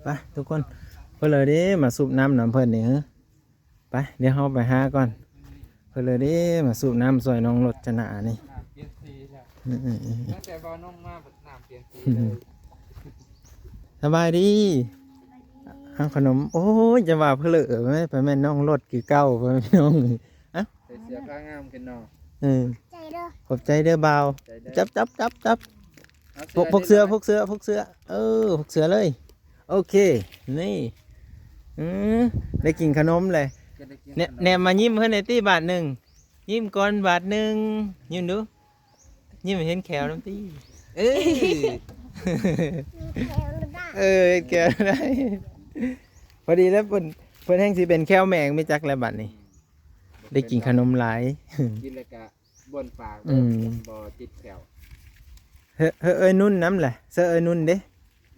ປະທຸກຄົນ ເພິ່ນເລີຍເດ້ ມາສູບນ້ຳນຳເພິ່ນນີ້ ເຮີ ໄປ ດຽວເຮົາໄປຫາກ່ອນ ເພິ່ນເລີຍເດ້ ມາສູບນ້ຳຊ່ວຍນ້ອງລົດຈະໜານີ້ ເອີໆ ຕັ້ງແຕ່ເວົ້ານ້ອງມາ ນ້ຳປ່ຽນສີເລີຍ ສະບາຍດີ ເອົາຂະໜົມ ໂອ້ຍ ຈະວ່າເພີ້ເລີໄປແມ່ນນ້ອງລົດຄືເກົ່າ ພໍ່ແມ່ພີ່ນ້ອງ ອະ ໃສ່ເສື້ອຜ້າງາມຂຶ້ນເນາະ ເອີ ໃຈເດີ ຂອບໃຈເດີບ່າວ ໃຈເດີ ຈັບ ຈັບ ຈັບ ຈັບ ເອົາ ພົກ ພົກເສື້ອ ພົກເສື້ອ ພົກເສື້ອ ເອີ ພົກເສື້ອເລີຍ ໂອເຄ ນີ້ ອື ໄດ້ກິນຂະໜົມແຫຼະ ແນ ແນມມາຍິ້ມເພິ່ນແດ່ຕິບາດໜຶ່ງ ຍິ້ມກ່ອນບາດໜຶ່ງ ຍິ້ມດູ ຍິ້ມໃຫ້ເຫັນແຂ້ວນຳຕິ ເອີຍ ມີແຂ້ວແລ້ວນະ ເອີ ເຫັນແຂ້ວໄດ້ ພໍດີແລ້ວ ເພິ່ນ ເພິ່ນແຮ່ງຊິເປັນແຂ້ວແມງ ມີຈັກແລ້ວບາດນີ້ ໄດ້ກິນຂະໜົມຫຼາຍ ກິນແລ້ວກະບ້ວນປາກ ອືມ ບໍ່ຕິດແຂ້ວ ເຮີ ເຮີ ເອີຍນຸ່ນນຳແຫຼະ ເຊີເອີຍນຸ່ນເດ້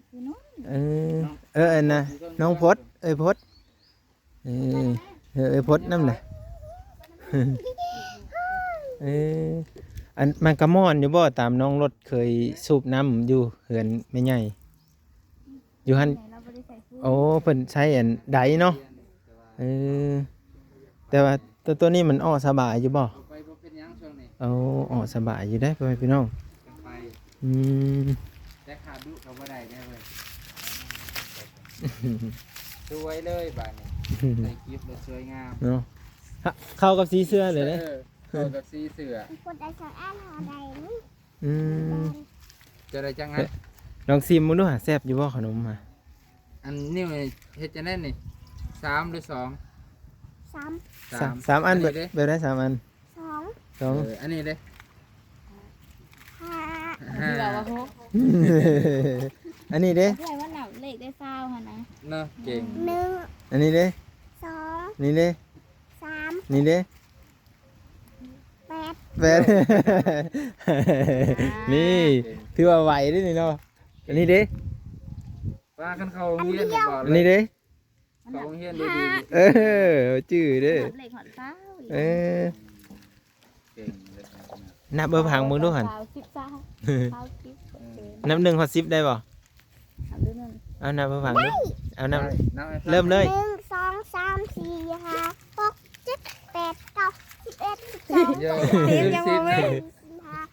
ເອີຍນຸ່ນ ເອີ ນ້ອງ ເອີ ອັນນ່າ ນ້ອງພົດ ເອີຍພົດ ເອີ ເອີ ເອີຍພົດນຳແຫຼະ ເອີ ອັນ ມັນກະມ່ວນຢູ່ບໍ່ ຕາມນ້ອງລົດເຄີຍສູບນ້ຳຢູ່ເຮືອນແມ່ໃຫຍ່ ຢູ່ຫັ້ນ ແມ່ລາວບໍ່ໄດ້ໃສ່ຟືນ ໂອ້ ເພິ່ນໃຊ້ອັນໃດເນາະ ເອີ ແຕ່ວ່າໂຕ ໂຕນີ້ມັນອອກສະບາຍຢູ່ບໍ່? ໄປບໍ່ເປັນຫຍັງຊ່ວງນີ້ ໂອ້ ອອກສະບາຍຢູ່ເດ້ ພໍ່ແມ່ພີ່ນ້ອງ ໄປ ອືມ ແຕ່ຂາດດຸກໍບໍ່ໄດ້ເດ້ເວີຍ ສວຍເລີຍບາດນີ້ ໃສ່ກິບແລ້ວສວຍງາມເນາະ ເຂົ້າກັບສີເສື້ອເລີຍເດ້ ເອີ ເຂົ້າກັບສີເສື້ອ ຄົນໄດ້ສອງອັນເຮົາໄດ້ນີ້ ອືມ ເຈົ້າໄດ້ຈັກອັນ? ເອີ ລອງຊີມເບິ່ງດູຫາ ແຊບຢູ່ບໍ່ຂະໜົມຫາ? ອັນນີ້ເຮັດຈັ່ງໃດນີ້? ສາມຫຼືສອງ? ສາມ ສາມ ສາມ ສາມອັນ ອັນນີ້ເດ້ ແບບ ແບບໃດສາມອັນ? ສອງ ສອງ ເອີ ອັນນີ້ເດ້? ຫ້າ ຫ້າ ຄືວ່າຫົກ ອັນນີ້ເດ້? ເພື່ອວ່ານັບເລກໄດ້ຊາວຫັ້ນນະ ເນາະ ເກັ່ງ ໜຶ່ງ ອັນນີ້ເດ້? ສອງ ນີ້ເດ້? ສາມ ນີ້ເດ້? ແປດ ແປດ ນີ້ ຖືວ່າໄວເດ້ນີ້ເນາະ ອັນນີ້ເດ້ ວ່າຄັນເຂົ້າໂຮງຮຽນນີ້ບອກເລີຍ ອັນນີ້ເດ້ ເຂົ້າໂຮງຮຽນໄດ້ດີ ເອີ ຈື່ເດ້ ນັບເລກຮອດຊາວ ເອີ ເກັ່ງເລີຍ ນັບເບິ່ງຟັງເບິ່ງດູຫັ້ນ ຊາວ ສິບ ຊາວ ຊາວ ສິບ ເອີ ນັບໜຶ່ງຮອດສິບໄດ້ບໍ່? ເອົາ ນັບໃຫ້ຟັງດູ ເອົາ ນັບ ໄດ້ ເລີ່ມເລີຍ ໜຶ່ງ ສອງ ສາມ ສີ່ ຫ້າ ຫົກ ເຈັດ ແປດ ເກົ້າ ສິບເອັດ ສິບສອງ ເອີ ສິບ ສິບ ສິບຫ້າ ສິບຫົກ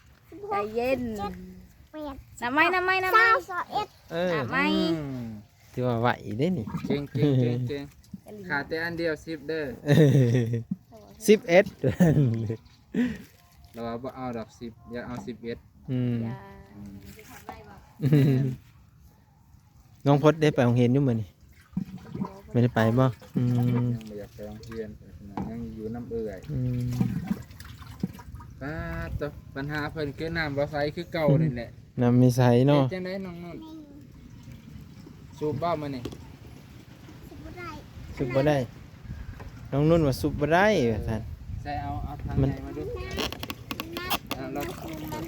ໃຈເຢັນ ສິບເຈັດ ສິບແປດ ນັບໃໝ່ ນັບໃໝ່ ນັບໃໝ່ ຊາວ ຊາວເອັດ ເອີ ນັບໃໝ່ ອືມ ຖືວ່າໄວເດ້ນີ້ ເກັ່ງ ເກັ່ງ ເກັ່ງ ເກັ່ງ ຂາດແຕ່ອັນດຽວ ສິບ ເດີ ສິບເອັດ ລາວວ່າບໍ່ເອົາດອກ ສິບ ຢາກເອົາ ສິບເອັດ ອືມ ຢາກ ອືມ ນ້ອງພົດໄດ້ໄປໂຮງຮຽນຢູ່ມື້ນີ້? ບໍ່ໄດ້ໄປບໍ່? ອືມ ຍັງບໍ່ຢາກໄປໂຮງຮຽນ ຍັງຢູ່ນຳເອື້ອຍ ອືມ ປາດໂທ້ ບັນຫາເພິ່ນຄືນ້ຳບໍ່ໃສຄືເກົ່ານີ້ແຫຼະ ອືມ ນ້ຳມີໃສເນາະ ເຮັດຈັ່ງໃດນ້ອງນຸ່ນ? ສູບບໍ່ມື້ນີ້? ສູບບໍ່ໄດ້ ສູບບໍ່ໄດ້ ນ້ອງນຸ່ນວ່າສູບບໍ່ໄດ້ວ່າຊັ້ນ ໃສ່ເອົາ ເອົາຖັງໃຫຍ່ມາດູ ເອົາລອງສູບນະ ເອົາ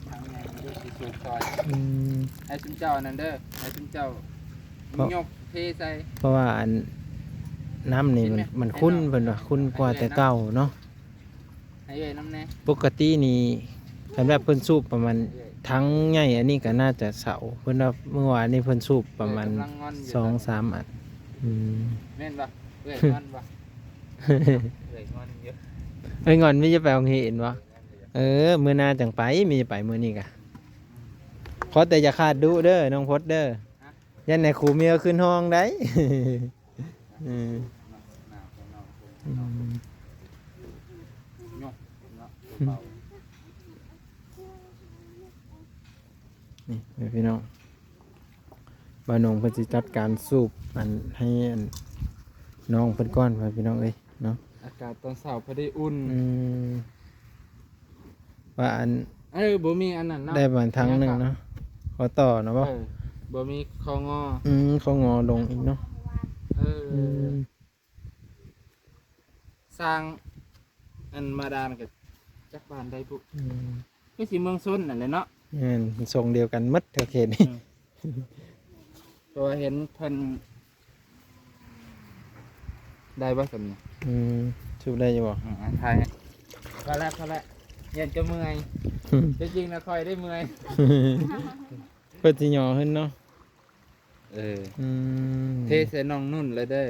ຖັງໃຫຍ່ມາດູ ຊິສູບຊ່ອຍ ອືມ ໃຫ້ຊຸມເຈົ້າອັນນັ້ນເດີ ໃຫ້ຊຸມເຈົ້າຍົກເທໃສ່ ເພາະວ່າອັນ ນ້ຳນີ້ມັນ ມັນຂຸ້ນ ເພິ່ນວ່າຂຸ້ນກວ່າແຕ່ເກົ່າເນາະ. ໃຫ້ເອື້ອຍນຳແດ່ ປົກກະຕິນີ້ ຄັນແບບເພິ່ນສູບປະມານຖັງໃຫຍ່ອັນນີ້ກໍໜ້າຈະເຊົາ ເພິ່ນວ່າມື້ວານນີ້ເພິ່ນສູບປະມານສອງສາມອັນ ອືມ ແມ່ນບໍ່? ເອື້ອຍງອນບໍ່? ເອື້ອຍງອນຢູ່ ເອື້ອຍງອນມີຈະໄປໂຮງຮຽນບໍ່? ເອີ ມື້ໜ້າຈັ່ງໄປ ມີຈະໄປມື້ນີ້ກະ ຂໍແຕ່ຢ່າຂາດດຸເດີ ນ້ອງພົດເດີ ຢ້ານແນຄູເມຍຂຶ້ນຫ້ອງໄດ໋. ອືມ ອືມ ນີ້ພີ່ນ້ອງ ບ່າວໜົງເພິ່ນຊິຈັດການສູບອັນໃຫ້ອັນນ້ອງເພິ່ນກ່ອນ ພີ່ນ້ອງເອີຍເນາະ ອາກາດຕອນເຊົ້າພໍດີອຸ່ນ ອືມ ວ່າອັນ ເອີ ບໍ່ມີອັນນັ້ນເນາະ ໄດ້ປະມານຖັງໜຶ່ງເນາະ ຂໍຕໍ່ເນາະບໍ່ ເອີ ບໍ່ມີຄໍງໍ ອືມ ຄໍງໍລົງອີກເນາະ ເອີ ອືມ ສ້າງອັນບາດານກໍຈັກບ້ານໃດບຸ ອືມ ຄືຊິເມືອງຊົນນັ້ນແຫຼະເນາະ ແມ່ນ ຊົງດຽວກັນໝົດແຖວເຂດນີ້ ອືມ ແຕ່ວ່າເຫັນເພິ່ນ ໄດ້ບໍ່ສ່ຳນີ້? ອືມ ສູບໄດ້ຢູ່ບໍ່? ອືມ ອ່າ ຖ່າຍໃຫ້ ພໍແລ້ວ ພໍແລ້ວ ຢ້ານຈະເມື່ອຍ ແຕ່ຈິງນະຂ້ອຍໄດ້ເມື່ອຍ ເພິ່ນຊິຫຍໍຂຶ້ນເນາະ ເອີ ອືມ ເທໃສ່ນ້ອງນຸ່ນເລີຍເດີ້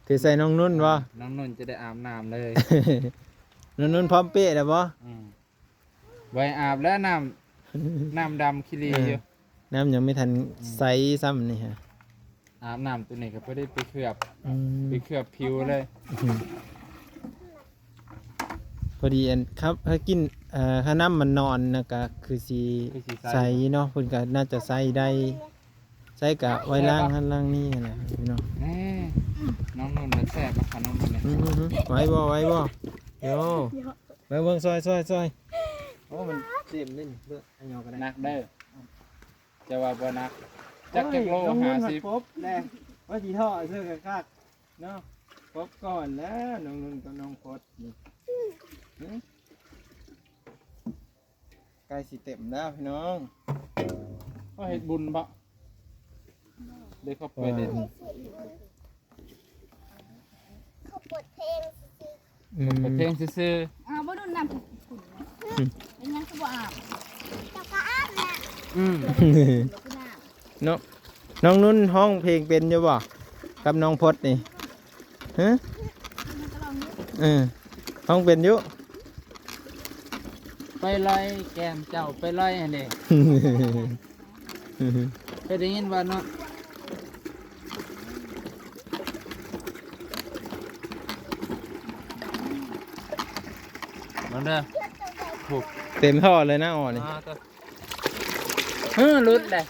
ເທໃສ່ນ້ອງນຸ່ນບໍ່? ນ້ອງນຸ່ນຈະໄດ້ອາບນ້ຳເລີຍ ນ້ອງນຸ່ນພ້ອມເປະແລ້ວບໍ່? ອືມ ໄວ້ອາບແລ້ວ ນ້ຳ ນ້ຳດຳຂີ້ຫຼີ່ຢູ່ ເອີ ນ້ຳຍັງບໍ່ທັນ ອືມ ໃສຊ້ຳນີ້ຮະ ອາບນ້ຳໂຕນີ້ກໍພໍໄດ້ໄປເຄືອບ ອືມ ໄປເຄືອບຜິວເລີຍ ອືມ ພໍດີອັນຄັບ ຖ້າກິນ ເອີ ຖ້ານ້ຳມັນນອນນະ ກໍຄືຊິ ຄືຊິໃສ ໃສເນາະ ເພິ່ນກໍໜ້າຈະໃຊ້ໄດ້ ໃຊ້ກະໄວ້ລ້າງຫັ້ນລ້າງນີ້ຫັ້ນແຫຼະພີ່ນ້ອງ ແນ່ ນ້ອງນຸ່ນມັນແຊບ ຂະໜົມອັນນີ້ ອືມ ໄວບໍ່ ໄວບໍ່ ໂຢ ມາເບິ່ງ ຊ່ອຍ ຊ່ອຍ ຊ່ອຍ ໂອ້ ມັນເຕັມເດ້ນີ້ ເບິ່ງ ອັນຫຍັງກໍໄດ້ ໜັກເດີ້ ຈະວ່າບໍ່ໜັກ ຈັກ ໂອ້ຍ ຈັກໂລ ນ້ອງນຸ່ນມັນ ຫ້າສິບ ປົບແລ້ວ ວ່າຊິທໍ່ເຊິ່ງຄັກໆ ເນາະ ປົບກ່ອນແລ້ວ ນ້ອງນຸ່ນກັບນ້ອງພົດນີ້ ຫຶ ໃກ້ຊິເຕັມແລ້ວພີ່ນ້ອງ ເຮົາເຮັດບຸນບໍ່? ເດ້ເຂົ້າໄປເດ້ ເຂົາເປີດເພງຊື່ໆ ອືມ ເປີດເພງຊື່ໆ ອ້າວ ບໍ່ດູດນ້ຳຂຸ່ນໆ ອືມ ເປັນຫຍັງຄືບໍ່ອາບ? ເຈົ້າກໍອາບແຫຼະ ອືມ ເນາະ ນ້ອງນຸ່ນຮ້ອງເພງເປັນຢູ່ບໍ່ ກັບນ້ອງພົດນີ້? ຮະ? ເອີ ຮ້ອງເປັນຢູ່ ໄປລອຍແກ້ມເຈົ້າ ໄປລອຍຫັ້ນເດ້ ເຄີຍໄດ້ຍິນບໍ່ເນາະ? ມາເດີ ໂອ້ ເຕັມທໍ່ເລີຍນະ ອໍນີ້ ອ່າ ເອີ ຫຼຸດເລີຍ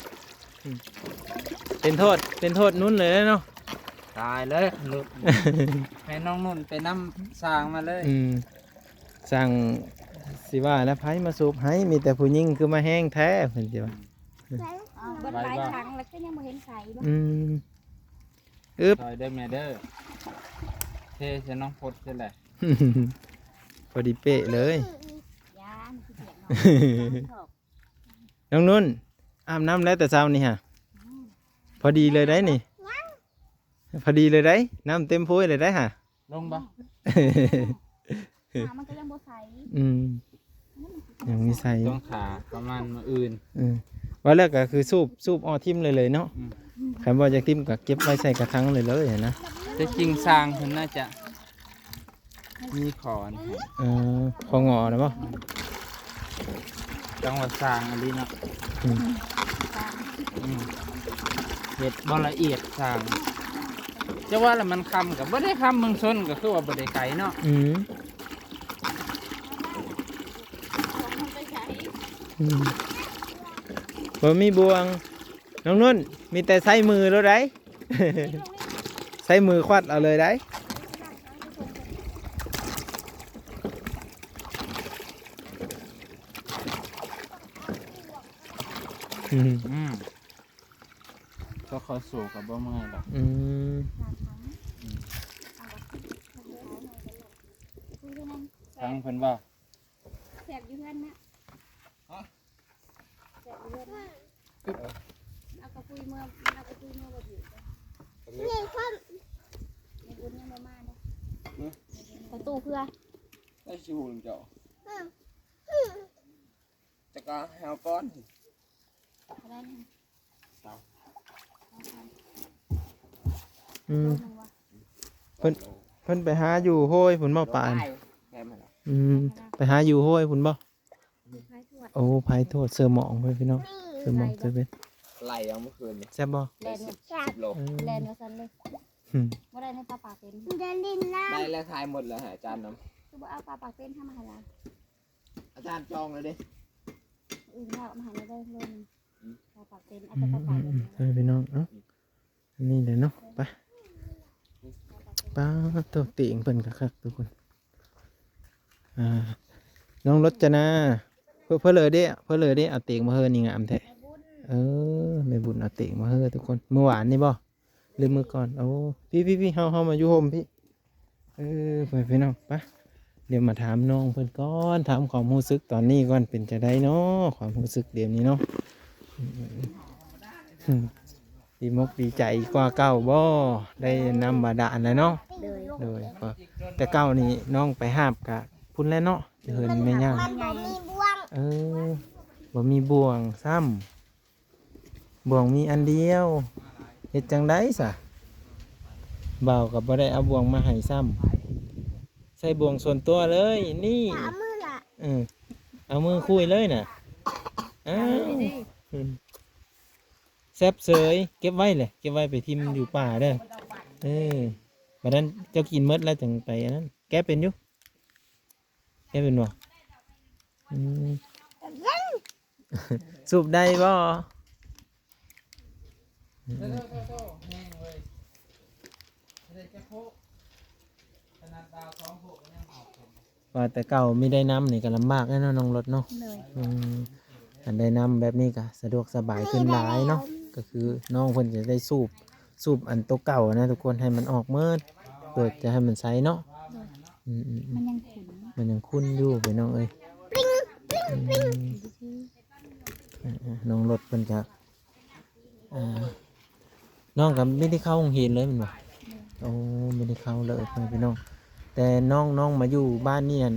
ອືມ ເປັນໂທດ ເປັນໂທດນຸ່ນເລີຍເນາະ ຕາຍເລີຍນຸ່ນ ໃຫ້ນ້ອງນຸ່ນໄປນຳຊ່າງມາເລີຍ ອືມ ຊ່າງຊິວ່າແລ້ວ ໃຜມາສູບໃຫ້ ມີແຕ່ຜູ້ຍິງຄືມາແຮງແທ້ ເພິ່ນຊິວ່າ ອືມ ເບິດຫຼາຍຖັງແລ້ວ ຄືຍັງບໍ່ເຫັນໃສບໍ່? ອືມ ອຶບ ຊ່ອຍເດີແມ່ເດີ ເທໃສ່ນ້ອງພົດຊີ້ແຫຼະ ພໍດີເປະເລີຍ ຢ້ານຂີ້ດຽດເນາະ ນ້ອງນຸ່ນ ອາບນ້ຳແລ້ວແຕ່ເຊົ້ານີ້ຫະ ອືມ ພໍດີເລີຍໄດ໋ນີ້ ຍັງ ພໍດີເລີຍໄດ໋ ນ້ຳເຕັມໂພຍເລີຍໄດ໋ຫະ ລົງບໍ່? ອືມ ນ້ຳມັນກໍຍັງບໍ່ໃສ ອືມ ຍັງມີໃສ ຕ້ອງຖ້າປະມານມື້ອື່ນ ອືມ ວ່າແລ້ວກໍຄືສູບ ສູບອອກຖິ້ມເລີຍໆເນາະ ອືມ ຄັນບໍ່ຢາກຖິ້ມກໍເກັບໄວ້ໃສ່ກະຖາງເລີຍໆຫັ້ນນະ ແຕ່ຈິງຊ່າງເພິ່ນໜ້າຈະ ມີຂໍອັນໃຫ້ ເອີ ຂໍງໍນະບໍ່? ອືມ ຈັ່ງວ່າຊ່າງອີ່ຫຼີເນາະ ອືມ ອືມ ເຮັດບໍ່ລະອຽດຊ່າງ ຈະວ່າລະມັນຄ່ຳກໍບໍ່ໄດ້ຄ່ຳ ເມືອງຊົນກໍຄືວ່າບໍ່ໄດ້ໄກເນາະ ອືມ ອືມ ບໍ່ມີບ່ວງ ນ້ອງນຸ່ນ ມີແຕ່ໃຊ້ມືໂລດໃດ໋ ໃຊ້ມືຄວັດເອົາເລີຍໃດ໋ ອືມ ອືມ ກໍເຂົາສູ້ກໍບໍ່ເມື່ອຍດອກ ອືມ ອືມ ທາງເພິ່ນເວົ້າ ແຊບຢູ່ເຮືອນນະ ຮະ? ແຊບຢູ່ເຮືອນນະ ເອົາກະປຸຍເມືອ ເອົາກະປຸຍເມືອບໍ່ຖືກ ນີ້ຄົນ ແມ່ບຸນຍັງບໍ່ມາເດ້ ຮະ? ປະຕູເພື່ອ ໄດ້ຊິຮູ້ນຳເຈົ້າ ອືມ ຈັກກະໃຫ້ເອົາກ່ອນ ເທົ່າໃດນີ້? ອືມ ເພິ່ນ ເພິ່ນໄປຫາຢູ່ໂຮຍພຸ້ນບໍ່ປານ ອືມ ໄປຫາຢູ່ໂຮຍພຸ້ນບໍ່? ໂອ້ ພາຍທວດເສືອໝອງເພິ່ນ ພີ່ນ້ອງ ເສືອໝອງເສືອເປັນ ໄລ່ເອົາມື້ຄືນນີ້ ແຊບບໍ່? ແລ່ນ ໄດ້ສິບ ສິບໂລ ເອີ ແລ່ນວ່າຊັ້ນເລີຍ ອືມ ບໍ່ໄດ້ໃຫ້ປາປາເຕັນ ໄດ້ຫຼິ້ນນ້ຳ ໄດ້ແລ້ວ ຂາຍໝົດແລ້ວ ໃຫ້ອາຈານນຳ ຄືບໍ່ເອົາປາປາເຕັນທຳມາໃຫ້ລາວ ອາຈານຈອງແລ້ວເດ້ ອື່ນແລ້ວ ເອົາມາໃຫ້ແດ່ເດີໂລໜຶ່ງ ອືມ ປາປາເຕັນ ອືມ ເອົາແຕ່ປາປາເຕັນ ເອີ ພີ່ນ້ອງ ເອົ້າ ອັນນີ້ແຫຼະເນາະ ໄປ ປາໂຕ ຕີງເພິ່ນກໍຄັກທຸກຄົນ ອ່າ ນ້ອງລົດຈະນາ ເພິ່ນ ເພິ່ນເລີເດ້ ເພິ່ນເລີເດ້ ເອົາຕີງມາເຮີ ນີ້ງາມແທ້ ເອີ ແມ່ບຸນເອົາຕີງມາເຮີທຸກຄົນ ມື້ວານນີ້ບໍ່? ຫຼືມື້ກ່ອນ ໂອ້ ພີ່ໆໆ ເຮົາ ເຮົາມາຢູ່ຮົ່ມພີ່ ເອີ ໄປພີ່ນ້ອງ ໄປ ດຽວມາຖາມນ້ອງເພິ່ນກ່ອນ ຖາມຄວາມຮູ້ສຶກຕອນນີ້ກ່ອນ ເປັນຈັ່ງໃດເນາະ ຄວາມຮູ້ສຶກດຽວນີ້ເນາະ ອືມ ດີມົກດີໃຈກວ່າເກົ່າບໍ່? ໄດ້ນ້ຳບາດານແລ້ວເນາະ ໂດຍ ໂດຍ ແຕ່ເກົ່ານີ້ນ້ອງໄປຫາບກະພຸ້ນແຫຼະເນາະ ເຮືອນແມ່ຍ່າ ເອີ ບໍ່ມີບ່ວງຊ້ຳ. ບ່ວງມີອັນດຽວ ເຮັດຈັ່ງໃດຊະ? ບ່າວກໍບໍ່ໄດ້ເອົາບ່ວງມາໃຫ້ຊ້ຳ ໃຊ້ບ່ວງສ່ວນຕົວເລີຍນີ້ ສາມມື້ລະ ເອີ ເອົາມືຄຸຍເລີຍນະ ອ້າວ ແຊບເສີຍ ເກັບໄວ້ແຫຼະ ເກັບໄວ້ໄປຖິ້ມຢູ່ປ່າເດີ ເອີ ບັດນັ້ນເຈົ້າກິນໝົດແລ້ວຈັ່ງໄປອັນນັ້ນ ແກະເປັນຢູ່? ແກະເປັນບໍ່? ອືມ ສູບໄດ້ບໍ່? ອືມ ວ່າແຕ່ເກົ່າມີໄດ້ນ້ຳນີ້ກໍລຳບາກແລ້ວເນາະ ນ້ອງລົດເນາະ ໂດຍ ອືມ ຄັນໄດ້ນ້ຳແບບນີ້ກໍສະດວກສະບາຍຂຶ້ນຫຼາຍເນາະ ກໍຄືນ້ອງເພິ່ນຈະໄດ້ສູບ ສູບອັນໂຕເກົ່ານະທຸກຄົນ ໃຫ້ມັນອອກໝົດ ເພື່ອຈະໃຫ້ມັນໃສເນາະ ໂດຍ ອືມໆໆ ມັນຍັງຂຸ່ນ ມັນຍັງຂຸ່ນຢູ່ພີ່ນ້ອງເອີຍ ອືມ ເອີໆ ນ້ອງລົດເພິ່ນກະ ອ່າ ນ້ອງກໍບໍ່ໄດ້ເຂົ້າໂຮງຮຽນເລີຍແມ່ນບໍ່? ໂດຍ ໂອ້ ບໍ່ໄດ້ເຂົ້າເລີຍ ພໍ່ແມ່ພີ່ນ້ອງ ແຕ່ນ້ອງ ນ້ອງມາຢູ່ບ້ານນີ້ຫັ້ນ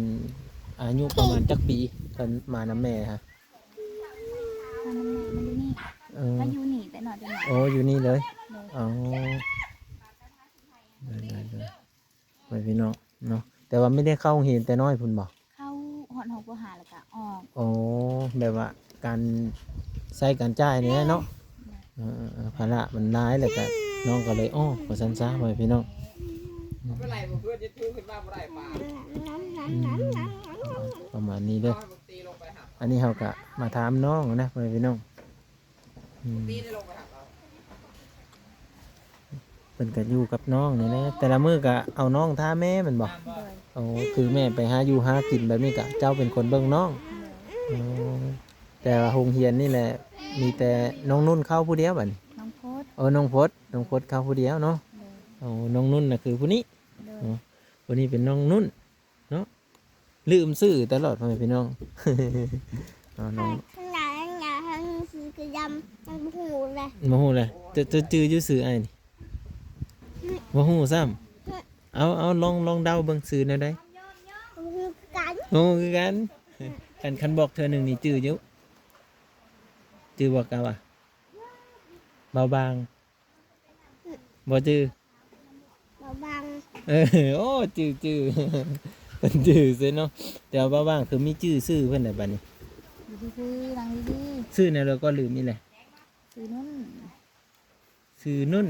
ອາຍຸປະມານຈັກປີ ຕອນມານຳແມ່ຫະ? ມານຳແມ່ ມາຢູ່ນີ້ ເອີ ມາຢູ່ນີ້ແຕ່ນ້ອຍແຕ່ນ້ອຍ ໂອ້ ຢູ່ນີ້ເລີຍ ໂດຍ ອໍ ໄດ້ໆ ໄດ້ ໄປພີ່ນ້ອງເນາະ ແຕ່ວ່າມີໄດ້ເຂົ້າໂຮງຮຽນແຕ່ນ້ອຍພຸ້ນບໍ່? ເຂົ້າຮອດຫ້ອງ ປ.ຫ້າ ແລ້ວກະອອກ ອໍ ແບບວ່າການໃຊ້ການຈ່າຍນີ້ແຫຼະເນາະ ແມ່ນ ເອີໆໆ ພາລະມັນຫຼາຍ ແລ້ວກະນ້ອງກໍເລີຍອອກວ່າຊັ້ນຊະ ພໍ່ແມ່ພີ່ນ້ອງ ອືມ ອືມ ປະມານນີ້ເດີ ອັນນີ້ເຮົາກະມາຖາມນ້ອງນະ ພໍ່ແມ່ພີ່ນ້ອງ ອືມ ເພິ່ນກໍຢູ່ກັບນ້ອງນີ້ແຫຼະ ແຕ່ລະມື້ກໍເອົານ້ອງຖ້າແມ່ແມ່ນບໍ່? ໂດຍ ໂອ້ ຄືແມ່ໄປຫາຢູ່ຫາກິນແບບນີ້ກໍເຈົ້າເປັນຄົນເບິ່ງນ້ອງ ໂດຍ ໂອ້ ແຕ່ວ່າໂຮງຮຽນນີ້ແຫຼະ ມີແຕ່ນ້ອງນຸ່ນເຂົ້າຜູ້ດຽວບັດນີ້ ນ້ອງພົດ ເອີ ນ້ອງພົດ ນ້ອງພົດເຂົ້າຜູ້ດຽວເນາະ ໂດຍ ໂອ້ ນ້ອງນຸ່ນນະຄືຜູ້ນີ້ ໂດຍ ເນາະ ຜູ້ນີ້ເປັນນ້ອງນຸ່ນ ເນາະ ລືມຊື່ຕະຫຼອດ ພໍ່ແມ່ພີ່ນ້ອງ ເອົານ້ອງ ຂະໜາດນັ້ນນະ ທັງສີກັບດຳຍັງບໍ່ຮູ້ເລີຍ ບໍ່ຮູ້ເລີຍ ເຈົ້າ ເຈົ້າຈື່ຢູ່ຊື່ອ້າຍນີ້? ບໍ່ຮູ້ຊ້ຳ ເອົາ ເອົາ ລອງ ລອງເດົາເບິ່ງຊື່ແນວໃດ? ບໍ່ຮູ້ຄືກັນ ບໍ່ຮູ້ຄືກັນ ຄັນ ຄັນບອກເທື່ອໜຶ່ງນີ້ຈື່ຢູ່? ຈື່ບໍ່ກະວ່າ ເບົາບາງ ບໍ່ຈື່ ເບົາບາງ ເອີ ໂອ້ ຈື່ ຈື່ ເພິ່ນຈື່ຊື່ເນາະ ແຕ່ວ່າເບົາບາງຄືມີຈື່ຊື່ເພິ່ນແຫຼະບັດນີ້ ຢູ່ຊື່ໆ ນັ່ງດີໆ ຊື່ແນວໃດກໍລືມອີກແຫຼະ ຊື່ນຸ່ນ ຊື່ນຸ່ນ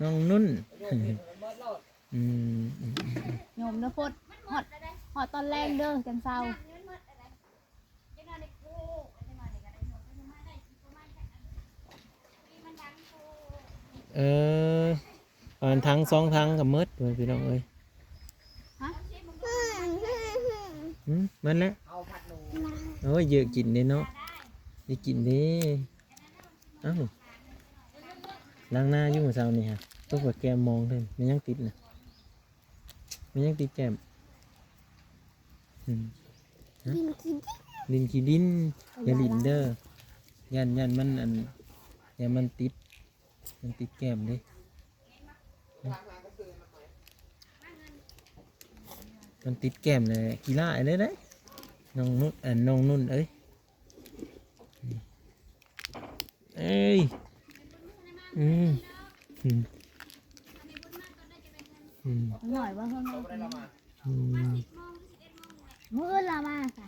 ນ້ອງນຸ່ນ ອືມ ອືມ ອືມ ໂຍມເດີ ພົດ ຮອດ ຮອດຕອນແລງເດີ ຈັ່ງເຊົາ. ເອີ ປະມານຖັງສອງຖັງກໍໝົດ ພີ່ນ້ອງເອີຍ ຮະ ຫືມ ໝົດແລ້ວ ໂອ້ຍ ເຍອະກິນເດ້ເນາະ ໄດ້ກິນເດ້ ເອົ້າ ລ້າງໜ້າຢູ່ມື້ເຊົ້ານີ້ຫະ ຕົກວ່າແກ້ມມອງເດ້ ແມ່ນຫຍັງຕິດນະ ແມ່ນຫຍັງຕິດແກ້ມ ອືມ ຮະ ຫຼິ້ນຂີ້ດິນ ຫຼິ້ນຂີ້ດິນ ຢ່າຫຼິ້ນເດີ ຢ້ານ ຢ້ານມັນອັນ ຢ້ານມັນຕິດ ມັນຕິດແກ້ມເດ້ ມັນຕິດແກ້ມແລ້ວຂີ້ລ້າຍເລີຍເດ້ ນ້ອງນຸ່ນ ອັນ ນ້ອງນຸ່ນເອີຍ. ເອີຍ ອືມ ອືມ ອືມ ໜ້ອຍບໍ່ເພິ່ນເອົາ ອືມ ມື້ອື່ນລາມາຊະ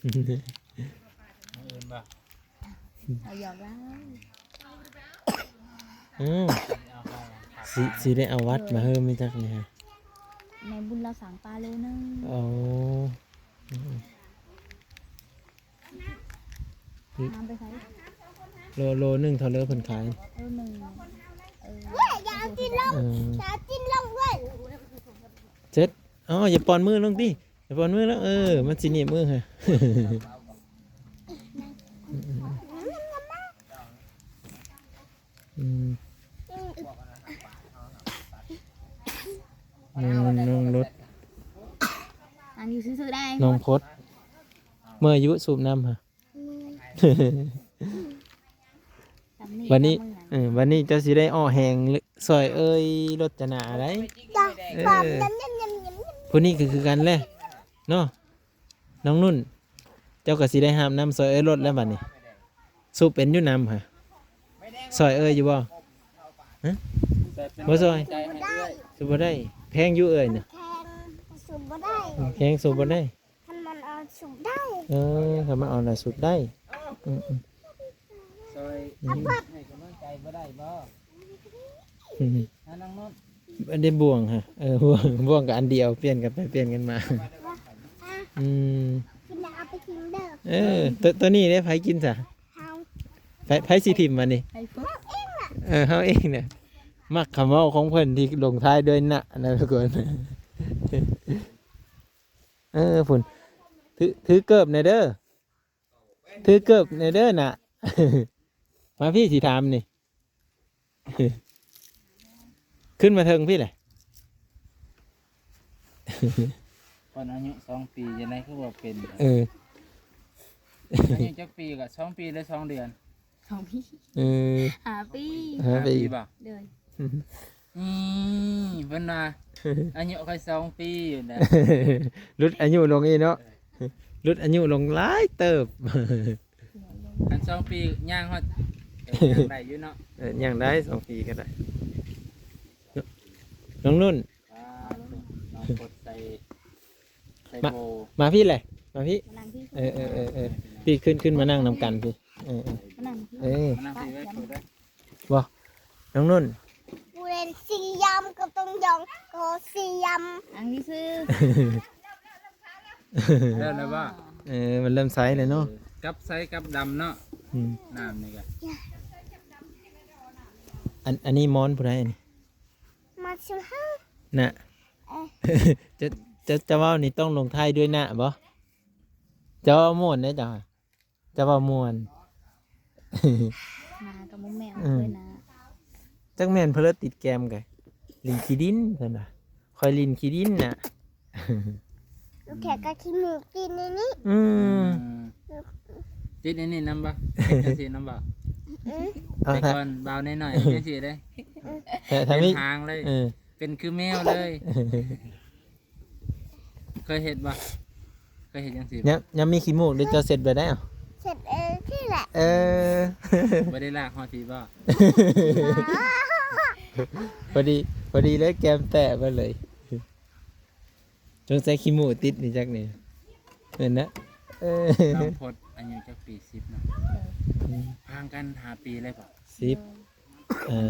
ມື້ອື່ນບໍ່ ເອົາ ຢອກລາວ ອືມ ຊິ ຊິໄດ້ເອົາວັດມາເຮີ້ມຈັກນີ້ຮະ ໃນບຸນລາວສາງປາໂລໜຶ່ງ ອໍ ອືມ. ນ້ຳໄປໃສ ໂລ ໂລໜຶ່ງເທົ່າໃດເພິ່ນຂາຍ ໂລໜຶ່ງ ເອີ ເອີ ເຈັດ ເອົາ ຢ່າປ່ອນມືລົງຕິ ຢ່າປ່ອນມືລົງ ເອີ ມັນຊິໜີບມືຫັ້ນ ອືມ ນ້ອງ ນ້ອງລົດ ນັ່ງຢູ່ຊື່ໆໄດ້ ນ້ອງພົດ ເມື່ອຍຢູ່ສູບນ້ຳຫະ ເມື່ອຍ ບັດນີ້ ເອີ ບັດນີ້ເຈົ້າຊິໄດ້ເອາະແຮງຊ່ອຍເອີ່ຍລົດຈະໜາໄດ໋ ເອີ ຜູ້ນີ້ກໍຄືກັນແຫຼະເນາະ ນ້ອງນຸ່ນ ເຈົ້າກໍຊິໄດ້ຫາບນ້ຳຊ່ອຍເອີ່ຍລົດແລ້ວບັດນີ້ ສູບເປັນຢູ່ນ້ຳຫະ ຊ່ອຍເອື້ອຍຢູ່ບໍ່? ຮະ? ບໍ່ຊ່ອຍ? ສູບບໍ່ໄດ້. ແພງຢູ່ເອື້ອຍນະ. ແພງ ສູບບໍ່ໄດ້. ແພງສູບບໍ່ໄດ້. ຄັນມັນເອົາສູບໄດ້. ເອີ ຄັນມັນເອົານະສູບໄດ້. ອືມໆ ຊ່ອຍໃຫ້ກຳລັງໃຈບໍ່ໄດ້ບໍ່? ອືມ ຫານາງນົນ ອັນນີ້ບ່ວງຮະ. ເອີ ບ່ວງ ບ່ວງກໍອັນດຽວ ປ່ຽນກັນໄປປ່ຽນກັນມາ. ອືມ ກິນແລ້ວເອົາໄປຖິ້ມເດີ. ເອີ ໂຕ ໂຕນີ້ເດ້ ໃຜກິນຊະ? ເຮົາ. ໃຜ ໃຜຊິຖິ້ມບັດນີ້? ໃຫ້ເພິ່ນ. ເອີ ເຮົາເອງນະ. ມັກຄຳເວົ້າຂອງເພິ່ນທີ່ລົງທ້າຍດ້ວຍນະນະທຸກຄົນ. ເອີ ພຸ້ນ ຖື ຖືເກີບແດ່ເດີ ຖືເກີບແດ່ເດີນະ. ມາພີ້ ຊິຖາມນີ້ ຂຶ້ນມາເທິງພີ້ແຫຼະ. ເພິ່ນອາຍຸສອງປີ ຈັ່ງໃດຄືວ່າເປັນ? ເອີ ອາຍຸຈັກປີ? ກໍສອງປີ ຫຼື ສອງເດືອນ. ສອງປີ. ເອີ ຫ້າປີ. ຫ້າປີ ຫ້າປີບໍ່? ໂດຍ. ອືມ ເພິ່ນວ່າອາຍຸຂ້ອຍສອງປີຢູ່ນະ. ຫຼຸດອາຍຸລົງອີກເນາະ ເອີ ຫຼຸດອາຍຸລົງຫຼາຍເຕີບ. ຄັນສອງປີຍ່າງຮອດ ເອີ ຍ່າງໄດ້ຢູ່ເນາະ. ເອີ ຍ່າງໄດ້ ສອງປີກໍໄດ້. ນ້ອງນຸ່ນ ອ່າ ນ້ອງກົດໃສ່ ໃສ່ ມາ ໂບ ມາພີ້ແຫຼະ ມາພີ້. ມານັ່ງພີ້. ເອີໆໆໆ ພີ້ ຂຶ້ນ ຂຶ້ນມານັ່ງນຳກັນພີ້. ເອີໆ ມານັ່ງພີ້. ເອີ ມານັ່ງພີ້ໄວ້ພຸ້ນເດີ. ບໍ່ ນ້ອງນຸ່ນ ຜູ້ເລ່ນສະຫຍາມກໍຕ້ອງຢອງກໍສະຫຍາມ. ອັນນີ້ຊື່ ເລີ່ມແລ້ວບໍ່? ເອີ ມັນເລີ່ມໃສແລ້ວເນາະ. ເອີ ກັບໃສກັບດຳເນາະ. ອືມ ນ້ຳນີ້ກະ ອັນ ອັນນີ້ມອນຜູ້ໃດນີ້? ມາຊິບຫ້າ ນະ. ເອີ ຈະ ຈະ ຈະເວົ້ານີ້ຕ້ອງລົງທ້າຍດ້ວຍນະບໍ່? ເຈົ້າເວົ້າມ່ວນເດ້ເຈົ້າ ເຈົ້າເວົ້າມ່ວນ. ນາກໍບໍ່ແມ່ນ ອືມ ເລີຍນະ. ຈັກແມ່ນເພິ່ນເລີຍຕິດແກມກະ ຫຼິ້ນຂີ້ດິນເພິ່ນວ່າ ຂ້ອຍຫຼິ້ນຂີ້ດິນນະ. ແຂກກໍຂີ້ໝູກຕິດໃນນີ້. ອືມ ອືມ ຕິດໃນນີ້ນຳບໍ່? ເຮັດຈັ່ງຊີ້ນຳບໍ່? ອືມ ເອົາ ແຕ່ກ່ອນບ່າວນ້ອຍໆເຮັດຈັ່ງຊີ້ເດ້. ເອີ ເປັນຫາງເລີຍ ເອີ ເປັນຄືແມວເລີຍ. ເຄີຍເຮັດບໍ່? ເຄີຍເຮັດຈັ່ງຊີ້ບໍ່? ຍາມ ຍາມມີຂີ້ມູກເດ້ ເຈົ້າເຊັດແບບໃດ? ເອົາ ເຊັດເອງຊີ້ແຫຼະ. ເອີ ບໍ່ໄດ້ລາກຮອດພີ້ບໍ່? ພໍດີ ພໍດີເລີຍ ແກ້ມແຕະມາເລີຍ. ສົງໄສຂີ້ມູກຕິດນີ້ຈັກນີ້ ແມ່ນນະ. ເອີ ນ້ອງພົດອາຍຸຈັກປີ? ສິບເນາະ. ອືມ ຫ່າງກັນຫ້າປີເລີຍບໍ່? ສິບ ເອີ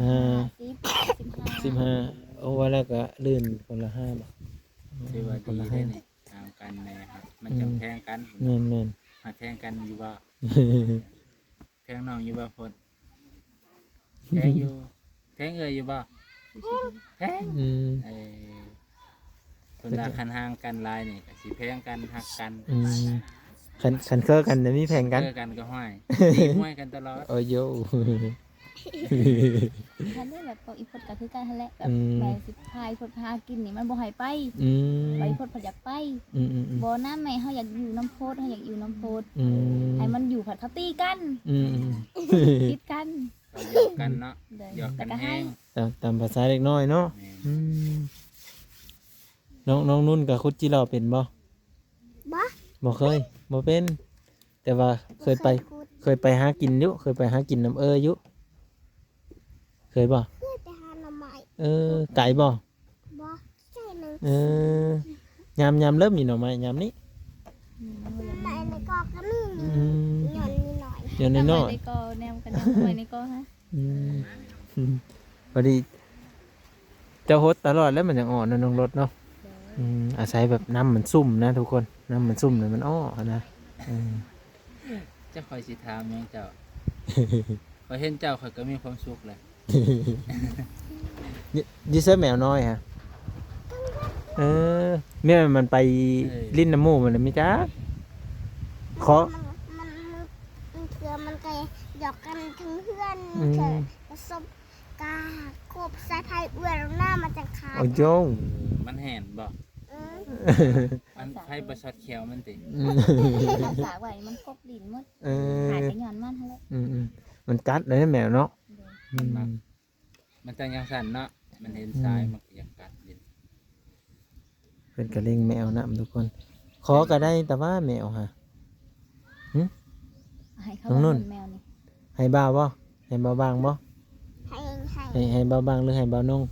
ຫ້າ ສິບ ສິບຫ້າ ສິບຫ້າ. ໂອ້ ວ່າແລ້ວກໍລື່ນຄົນລະຫ້າບໍ? ຖືວ່າດີເດ້ນີ້ ຫ່າງກັນແດ່ ມັນຈັ່ງແພງກັນ. ອືມ ແມ່ນໆ ຫາກແພງກັນຢູ່ບໍ່? ແພງນ້ອງຢູ່ບໍ່ພົດ? ແພງຢູ່ ແພງເອື້ອຍຢູ່ບໍ່? ແພງ. ອືມ ເອີ ເພິ່ນວ່າຄັນຫ່າງກັນຫຼາຍນີ້ກໍຊິແພງກັນ ຮັກກັນ. ອືມ ຄັນ ຄັນເຄີກັນຈະມີແພງກັນ ເຄີກັນກໍຫ້ວຍ ຕີມວຍກັນຕະຫຼອດ. ໂອ້ໂຢ ຄັນແບບເຂົາອີ່ພົດກໍຄືກັນຫັ້ນແຫຼະ ແບບ ອືມ ແມ່ຊິພາອີ່ພົດໄປຫາກິນນີ້ມັນບໍ່ໃຫ້ໄປ. ອືມ ແບບອີ່ພົດເພິ່ນຢາກໄປ. ອືມໆໆ ບໍ່ນະ ແມ່ເຮົາຢາກຢູ່ນຳພົດ ເຮົາຢາກຢູ່ນຳພົດ. ອືມ ໃຫ້ມັນຢູ່ພັດເຂົາຕີກັນ. ອືມໆ ຕິດກັນ ເຂົາຢອກກັນເນາະ. ໂດຍ ຢອກກັນແຮງ ຕາມ ຕາມພາສາເດັກນ້ອຍເນາະ. ແມ່ນ. ອືມ ນ້ອງ ນ້ອງນຸ່ນກໍຂຸດຈີ່ຫຼໍ່ເປັນບໍ່? ບໍ່ ບໍ່ເຄີຍ ບໍ່ເປັນ ແຕ່ວ່າເຄີຍໄປ ບໍ່ເຄີຍຂຸດ ເຄີຍໄປຫາກິນຢູ່ ເຄີຍໄປຫາກິນນຳເອື້ອຍຢູ່. ເຄີຍບໍ່? ເຄີຍໄປຫາໜໍ່ໄມ້. ເອີ ໄກບໍ່? ບໍ່ ໃສ່ໜັງສື. ເອີ ຍາມ ຍາມເລີ່ມມີໜໍ່ໄມ້ຍາມນີ້. ອືມ ໜໍ່ໄມ້ໃນກໍກໍມີ. ອືມ ຍ້ອນມີໜ້ອຍ ຍ້ອນນ້ອຍໆ ໜໍ່ໄມ້ໃນກໍ ແນວກັນ ໜໍ່ໄມ້ໃນກໍຮະ. ອືມ ພໍດີເຈົ້າຫົດຕະຫຼອດແລ້ວມັນຈັ່ງອອກເນາະ ນ້ອງລົດເນາະ. ໂດຍ. ອືມ ອາໄສແບບນ້ຳມັນຊຸ່ມນະທຸກຄົນ ນ້ຳມັນຊຸ່ມແລ້ວມັນອອກຫັ້ນນະ. ເອີ ຈັກຂ້ອຍຊິຖາມຫຍັງເຈົ້າ ຂ້ອຍເຫັນເຈົ້າຂ້ອຍກໍມີຄວາມສຸກແລ້ວ. ຢູ່ ຢູ່ໃສແມວນ້ອຍຫະ? ເອີ ແມ່ນມັນໄປ ເອີ ຫຼິ້ນນຳໝູ່ມັນແລ້ວມີຈັກ ຂໍ ມັນ ມັນ ມັນ ມັນເທື່ອມັນກໍຢອກກັນເທິງເຮືອນ. ອືມ ເທື່ອປະສົບກາກົບສາຍໄຟເອື້ອຍລົງນ້ຳມາຈັງຄາຍ. ໂອ້ໂຢ ເອີ ມັນແຫ້ນບໍ່? ອືມ ມັນໄຟບໍ່ຊັອດແຂ້ວມັນຕິ? ອືມ ມັນສາກໄວ້ມັນກົບດິນໝົດ. ເອີ ຂາຍກໍຍ້ອນມັນຫັ້ນແຫຼະ. ອືມໆ ມັນກັດເລີຍແມວເນາະ. ໂດຍ. ອືມ ມັນມັກ ມັນຈັ່ງຈັ່ງຊັ້ນເນາະ ມັນເຫັນຊາຍ ອືມ ມັນກໍຢາກກັດຫຼິ້ນ. ເພິ່ນກໍເລັງແມວນຳທຸກຄົນ ຂໍກໍໄດ້ແຕ່ວ່າແມວຫະ. ຫຶ ໃຫ້ເຂົາ ນ້ອງນຸ່ນ ແມວນີ້ ໃຫ້ບ່າວບໍ່? ໃຫ້ເບົາບາງບໍ່? ໃຫ້ ໃຫ້ ໃຫ້ ໃຫ້ເບົາບາງ ຫຼື ໃຫ້ເບົານົງ?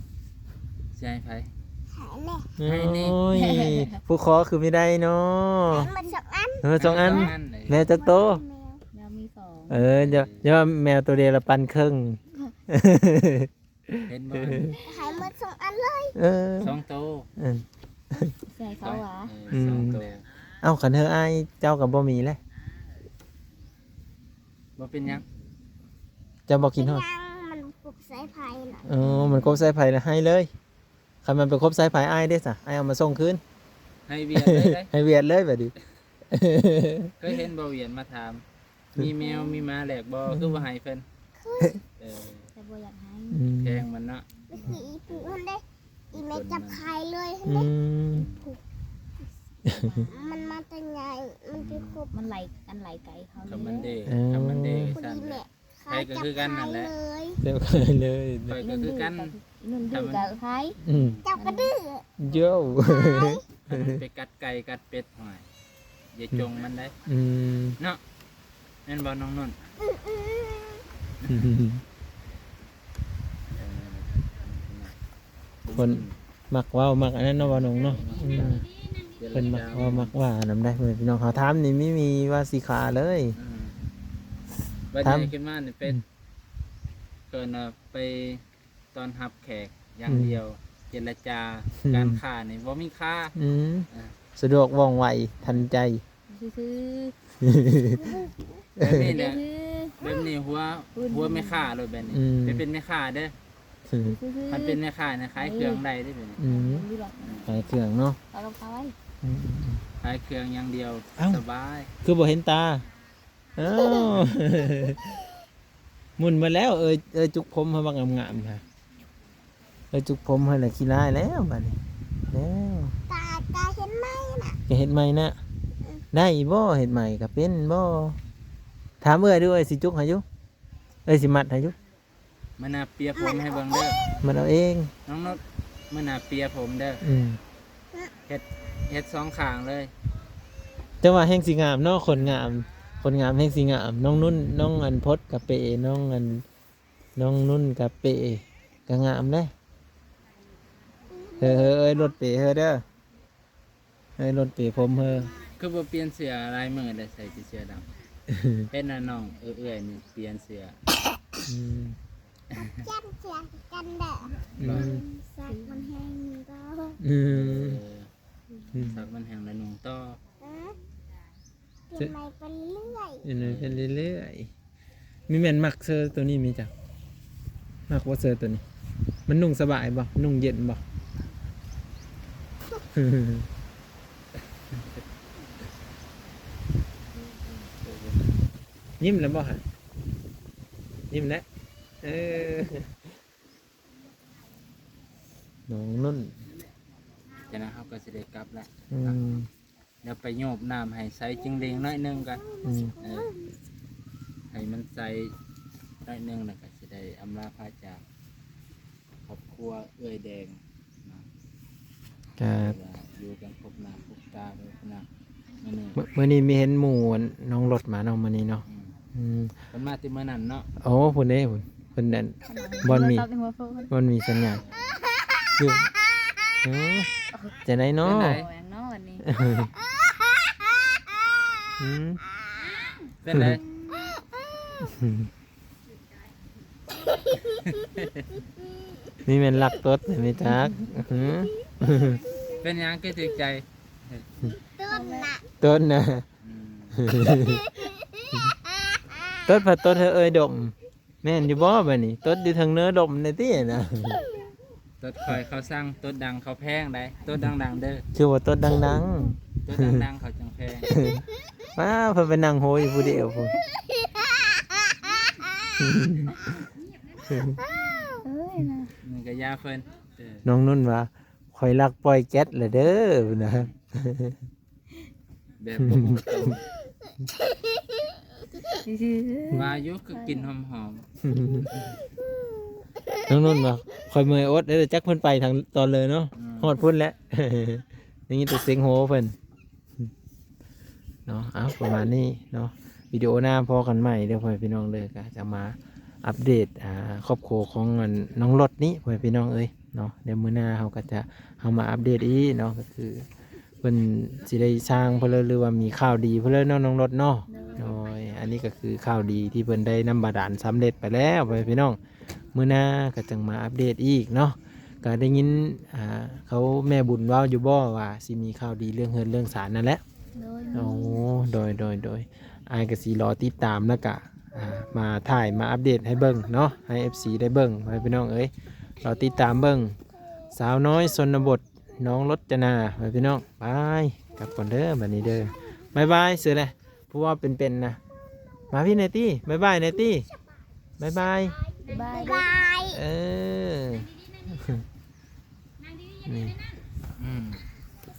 ຊິໃຫ້ໃຜ? ໃຫ້ແມ່. ໃຫ້ນີ້. ໂອ້ຍ ຜູ້ຂໍຄືມີໄດ້ເນາະ. ໃຫ້ໝົດສອງອັນ. ເອີ ສອງອັນ. ສອງອັນ. ແມວຈັກໂຕ? ແມວ ແມວມີສອງ. ເອີ ຢ່າ ຢ່າວ່າແມວໂຕດຽວລະປັນເຄິ່ງ. ເຫັນບໍ່? ໃຫ້ໝົດສອງອັນເລີຍ. ເອີ ສອງໂຕ. ເອີ ໃສ່ເຂົາຫວາ? ເອີ ອືມ ສອງໂຕ. ເອົ້າ ຄັນເຮີອ້າຍເຈົ້າກໍບໍ່ມີແຫຼະ. ບໍ່ເປັນຫຍັງ. ເຈົ້າບໍ່ຄິດຮອດ? ເປັນຫຍັງ? ມັນກົບສາຍໄຟນະ. ເອີ ມັນກົບສາຍໄຟລະໃຫ້ເລີຍ. ຄັນມັນໄປກົບສາຍໄຟອ້າຍເດ້ຊະ? ອ້າຍເອົາມາສົ່ງຄືນ. ໃຫ້ຫວຽດເລີຍເດ້. ໃຫ້ຫວຽດເລີຍບາດນີ້. ເຄີຍເຫັນບໍ່ ຫວຽດມາຖາມ ມີແມວມີໝາແລກບໍ່? ອືມ ຄືບໍ່ໃຫ້ເພິ່ນ? ເຄີຍ. ເອີ ແຕ່ບໍ່ຢາກໃຫ້. ອືມ ແພງມັນເນາະ. ຄືອີປູຫັ້ນເດ້ ອີແມ່ຈັບຂາຍເລີຍຫັ້ນເດ້. ອືມ ມັນມາແຕ່ໃຫຍ່ ມັນໄປຄົບ ມັນໄຫຼ ອັນໄຫຼໄກເຂົາ. ຄຳມັນເດ້ ເອີ ຄຳມັນເດ້ ພໍດີແມ່ຂາຍຈັບຂາຍເລີຍ. ຈັບຂາຍເລີຍ. ຂ້ອຍກໍຄືກັນ. ໜຸ່ນດື້ກໍຂາຍ. ອືມ ເຈົ້າກໍດື້. ໂຢ ຂາຍ. ໄປກັດໄກ່ກັດເປັດ ຫ້ອຍ ຢ່າຈົ່ງມັນໄດ໋. ອືມ ເນາະ ແມ່ນບໍ່ນ້ອງນຸ່ນ? ອືມໆ ເອີ ຄົນມັກເວົ້າມັກອັນນັ້ນເນາະ ເວົ້າໜົງເນາະ. ອືມ ເພິ່ນມັກເວົ້າມັກວ່ານຳໄດ໋ ພໍ່ແມ່ພີ່ນ້ອງ. ເຮົາຖາມນີ້ມີ ມີວ່າຊິຂ້າເລີຍ. ອືມ ບັດໃຫຍ່ຂຶ້ນມານີ້ໄປ ອືມ ເອີ້ນວ່າໄປ ຕ້ອນຮັບແຂກຢ່າງດຽວ. ອືມ ເຈລະຈາ ອືມ ການຄ້ານີ້ບໍ່ມີຄ່າ. ອືມ ອ່າ ສະດວກວ່ອງໄວທັນໃຈ. ຊື່ໆ ແບບນີ້ແຫຼະ ຊື່ໆ ແບບນີ້ຫົວ ຫົວແມ່ຄ້າໂລດແບບນີ້. ອືມ ໄປເປັນແມ່ຄ້າເດີ້. ຄັນເປັນແມ່ຄ້ານະ ຂາຍເຄື່ອງໄດ້ເດ້ແບບນີ້. ອືມ ຂາຍເຄື່ອງເນາະ. ເອົາລອງເອົາໄວ້. ອືມ ຂາຍເຄື່ອງຢ່າງດຽວ. ເອົ້າ ສະບາຍ. ຄືບໍ່ເຫັນຕາ? ອ້າວ ໝຸ່ນໝົດແລ້ວ. ເອີຍ ເອີຍ ຈຸກຜົມໃຫ້ບັກງາມໆ ຫະ ເອີຍ ຈຸກຜົມໃຫ້ລະຂີ້ລ້າຍແລ້ວບາດນີ້. ແລ້ວ ຕາ ຕາເຮັດໃໝ່ນະ ຈະເຮັດໃໝ່ນະ. ອືມ ໄດ້ບໍ່? ເຮັດໃໝ່ກໍເປັນບໍ່? ຖາມເອື້ອຍດູ ເອື້ອຍຊິຈຸກໃຫ້ຢູ່ ເອື້ອຍຊິມັດໃຫ້ຢູ່. ມື້ໜ້າເປຍຜົມໃຫ້ເບິ່ງເດີ້. ມັນເອົາເອງ ນ້ອງນຸດ ມື້ໜ້າເປຍຜົມເດີ້. ອືມ ເຮັດ ເຮັດສອງຂ້າງເລີຍ. ເຈົ້າວ່າແຮ່ງຊິງາມເນາະ ຄົນງາມ ຄົນງາມແຮ່ງຊິງາມ. ນ້ອງນຸ່ນ ນ້ອງອັນພົດກະເປ ນ້ອງອັນ ນ້ອງນຸ່ນກະເປ ກະງາມເດ້. ເຮີ ເຮີ ເອີຍ ລົດເປເຮີເດີ້. ເອີ ລົດເປຜົມເຮີ. ຄືບໍ່ປ່ຽນເສື້ອຫຼາຍມື້ແລ້ວ ໃສ່ແຕ່ເສື້ອດຳ. ເຫັນນະນ້ອງເອື້ອຍນີ້ປ່ຽນເສື້ອ. ອືມ ຈັນເສື້ອກັນແດດ. ອືມ ສັກມັນແຫ້ງກໍ ອືມ ເອີ ອືມ ສັກມັນແຫ້ງແລ້ວນຸ່ງຕໍ່. ເອີ ປ່ຽນໃໝ່ໄປເລື້ອຍ ປ່ຽນໃໝ່ໄປເລື້ອຍ. ມີແມ່ນມັກເສື້ອໂຕນີ້ມີຈັກ ມັກບໍ່ເສື້ອໂຕນີ້? ມັນນຸ່ງສະບາຍບໍ່? ນຸ່ງເຢັນບໍ່? ຍິ້ມແລ້ວບໍ່ຫະ? ຍິ້ມແລ້ວ. ເອີ ນ້ອງນຸ່ນ. ຈາກນັ້ນເຮົາກໍຊິໄດ້ກັບລະ. ອືມ ດຽວໄປໂຍບນ້ຳໃຫ້ໃສຈິງເຫຼັງໜ້ອຍໜຶ່ງກ່ອນ. ອືມ ເອີ ໃຫ້ມັນໃສໜ້ອຍໜຶ່ງ ແລ້ວກໍຊິໄດ້ອຳລາພາຈາກຄອບຄົວເອື້ອຍແດງເນາະ. ກໍຢູ່ກັນພົບໜ້າພົບຕາເດີພີ່ນ້ອງ. ມື້ນີ້ ມື້ ມື້ນີ້ມີເຫັນໝູ່ນ້ອງລົດມາເນາະ ມື້ນີ້ເນາະ. ອືມ ອືມ ເພິ່ນມາແຕ່ມື້ນັ້ນເນາະ. ໂອ້ ພຸ້ນເດ້ ພຸ້ນ ເພິ່ນນັ້ນ ບ່ອນມີ ບ່ອນມີສັນຍານຢູ່. ເອີ ຈັ່ງໃດເນາະ? ເປັນໃດ? ຫຍັງເນາະອັນນີ້? ອືມ ເປັນໃດ? ນີ້ແມ່ນລັກຕົດແມ່ນຈັກ. ຫື ເປັນຫຍັງຄືຖືກໃຈ? ຕົດນະ ຕົດນະ. ອືມ ຕົດ ພັດຕົດໃຫ້ເອື້ອຍດົມ. ແມ່ນຢູ່ບໍ່ບາດນີ້? ຕົດຢູ່ເທິງເນີດົມແດ່ຕິນະ. ຕົດຂ້ອຍເຂົາຊັງ ຕົດດັງເຂົາແພງໃດ໋. ຕົດດັງໆເດີ. ຄືວ່າຕົດດັງໆ ຕົດດັງໆເຂົາຈັ່ງແພງ. ວ້າ ເພິ່ນໄປນັ່ງໂຫຢູ່ຜູ້ດຽວພຸ້ນ. ເອີຍນະ ມັນກະຢ່າເພິ່ນ. ເອີ ນ້ອງນຸ່ນວ່າ ຂ້ອຍລັກປ່ອຍແກັດແລ້ວເດີ ພຸ້ນນະ. ແບບບໍ່ຮູ້ຕົວ ວ່າຢູ່ຄືກິ່ນຫອມໆ. ນ້ອງນຸ່ນວ່າ ຂ້ອຍເມື່ອຍອົດເດີ ຈັກເພິ່ນໄປທາງຕອນເລີເນາະ. ອືມ ຮອດພຸ້ນແລ້ວ ໄດ້ຍິນແຕ່ສຽງໂຫເພິ່ນເນາະ. ເອົາ ປະມານນີ້ເນາະ ວິດີໂອໜ້າພໍ້ກັນໃໝ່ເດີ ພໍ່ແມ່ພີ່ນ້ອງເດີ. ກະຈະມາ ອັບເດດ ອ່າ ຄອບຄົວຂອງອັນນ້ອງລົດນີ້ ພໍ່ແມ່ພີ່ນ້ອງເອີຍເນາະ. ດຽວມື້ໜ້າເຮົາກໍຈະ ເຮົາມາອັບເດດອີກເນາະ ກໍຄືເພິ່ນຊິໄດ້ສ້າງເພິ່ນ ຫຼືວ່າມີຂ່າວດີເພິ່ນເນາະ ນ້ອງລົດເນາະ. ໂດຍ ອັນນີ້ກໍຄືຂ່າວດີທີ່ເພິ່ນໄດ້ນ້ຳບາດານສຳເລັດໄປແລ້ວ ພໍ່ແມ່ພີ່ນ້ອງ. ມື້ໜ້າກໍຈຶ່ງມາອັບເດດອີກເນາະ. ກໍໄດ້ຍິນ ອ່າ ເຂົາແມ່ບຸນເວົ້າຢູ່ບໍ່ວ່າຊິມີຂ່າວດີເລື່ອງເຮືອນເລື່ອງຊານນັ້ນແຫຼະ? ໂດຍ ໂອ້ ໂດຍ ໂດຍ ໂດຍ ອ້າຍກໍຊິລໍຕິດຕາມ ແລ້ວກະ ອ່າ ມາຖ່າຍມາອັບເດດໃຫ້ເບິ່ງເນາະ ໃຫ້ເອັຟຊີໄດ້ເບິ່ງ ພໍ່ແມ່ພີ່ນ້ອງເອີຍ. ລໍຕິດຕາມເບິ່ງ ສາວນ້ອຍຊົນນະບົດ ນ້ອງລົດຈະນາ ພໍ່ແມ່ພີ່ນ້ອງ. ໄປ ກັບກ່ອນເດີ ບັດນີ້ເດີ ບາຍບາຍ ເຊື່ອແຫຼະ ຜູ້ເວົ້າເປັນໆນະ. ມາພີ້ແດ່ຕິ ບາຍບາຍແດ່ຕິ ບາຍບາຍ ບາຍບາຍ ເອີ ນີ້